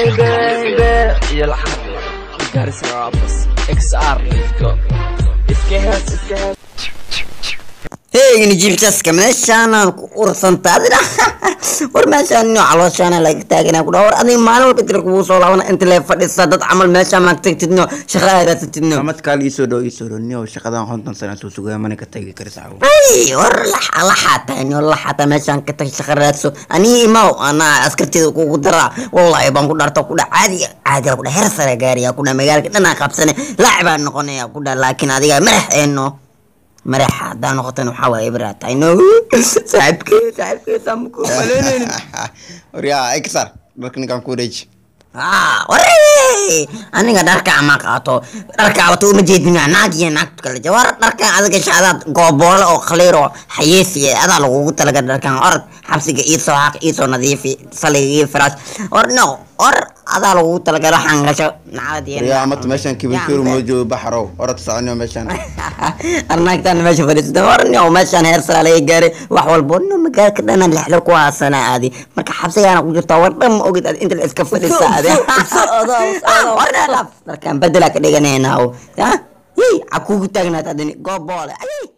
Baby يلعب Garissa Rappers XR. Let's go. Iska hees, iska hees. Heegni jiibtaska meeshaanaan ku ursanta adina. War meeshaan nio calooshaana laga taaganaa ku dhaha. War adiga maalin walba inta kugu soo laabana, inta lee fadhisa dad camal meeshaan maan tagtidno, shaqa aad raadsatidno. Amadkaal iisoo dhow, iisoo dhow niyow. Shaqadan 50 sana soo sugaya, mana ka tagi kari saxbo. Ay, war laxaa tahay nio, laxaa tahay. Meeshaan ka tag, shaqa raadso. Anii imaw, anaa askarteeda kugu daraa. Wallahi baan ku dhaarta ku dha, caadi caadi ku dha, heer sare gaariya ku dha, magaalka dhanaa qabsane, laac baan noqonaya ku dha. Laakiin adiga madax eeno madaxa haddaa noqotan waxaa waaye ibraa tahay no. Saaxiibkee, saaxiibkee, saan ku malaynaynin. Waryaa XR, dharka ninkaan ku wareeji. Waree, aniga dharka ama qaato, dharka wato uma jeedin naag iyo naagtu kale. War dharkan adiga shaadaad gooboole oo khaliir oo xayeesiya adaa lagugu talagal dharkan. Orod xabsiga iisoo xaq, iisoo nadiifi saliga iyo firaash. War no, war adaa lagugu talagal waxaan gasho nacad iyo Waryaa amata meeshaan kibirkiru moo joogo baxrow, orod soconyo meeshaan. Arnaagtaan meesha fadhiisata. War no, meeshaan heer sare laga gaaray, wax walbo no, magaalka dhana lexlo ku haasana aadi. Marka xabsigaana ku jirtaa, war dhan ma ogid aad inta la iska fadhisa aadi. War dhaaf, dharkaan bedela ka dhiganaynaa o yey, ha kugu taagnaata adini gooboole. Ayy.